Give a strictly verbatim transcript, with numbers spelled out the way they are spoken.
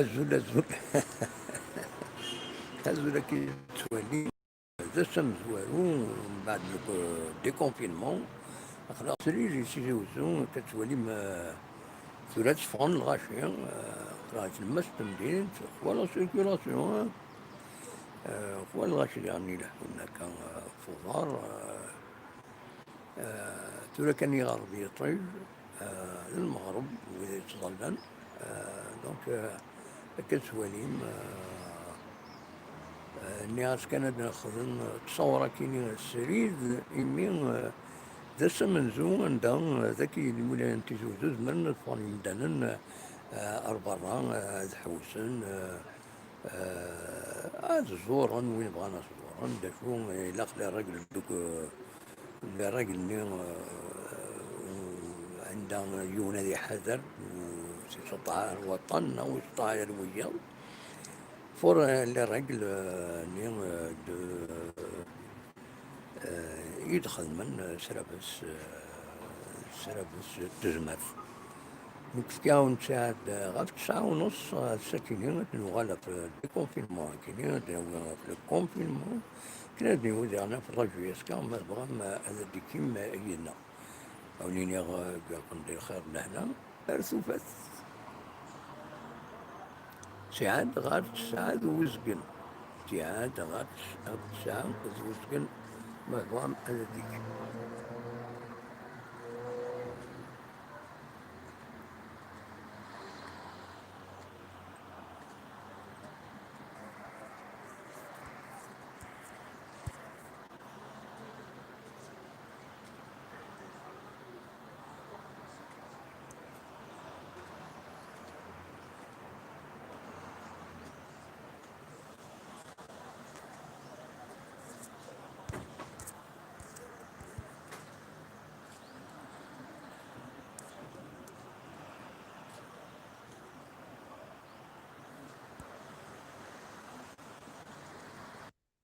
Azul, azul. Azul, akken tettwali, d ass amezwaru mbeɛd le déconfinement. Aql-aɣ srid i Tizi Uzzu, akka tettwalim, eh, tura tteffɣen lɣaci, eh, aql-aɣ di tlemmast n temdint, xwa la circulation, eh, xwa lɣaci diɣen ileḥḥun akka, eh, f uḍar, eh, Eh, tura kan iɣerreb yiṭij, eh, d lmeɣreb, wid yettẓallan. Eh, donc, eh, akka tettwalim, eh, eh, nniɣ-as kan ad nexdem, eh, ttṣawra-kini srid, imi, eh, d ass amenzu anda, eh, dagi d imulayen n Tizi Uzzu, zemren ad ffɣen yimdanen, eh, ar berra, eh, ad ḥewsen, eh, Eh, ad ẓuren win bɣan ad ẓuren, d acu ilaq les règles, donc, eh, les règles-nni, eh, anda yiwen ad iḥader, eh, si iseṭṭeɛ ar waṭṭan neɣ ur iseṭṭeɛ ar wiyaḍ. Pour, eh, les règles, eh, nni, eh, de, eh, i d-xedmen, eh, s rabes, eh, s rabes n tezmert. Nekk fkiɣ-awen-tt-id ɣef ttesɛa u nus, eh, ass-akini ad nuɣal ɣef le déconfinement, akini ad nawi ɣef le confinement, akken ad nawi diɣen ɣef la J S K, ma tebɣam, eh, ad d-tekim, eh, yid-neɣ. Ad wen-iniɣ, eh, ǧǧiɣ-ken di lxir d lehna, ar tufat. Ttiɛad ɣer tesɛa d uzgen. Ttiɛad ɣer tesɛa d uzgen. Ma tebɣam ad d-tekim.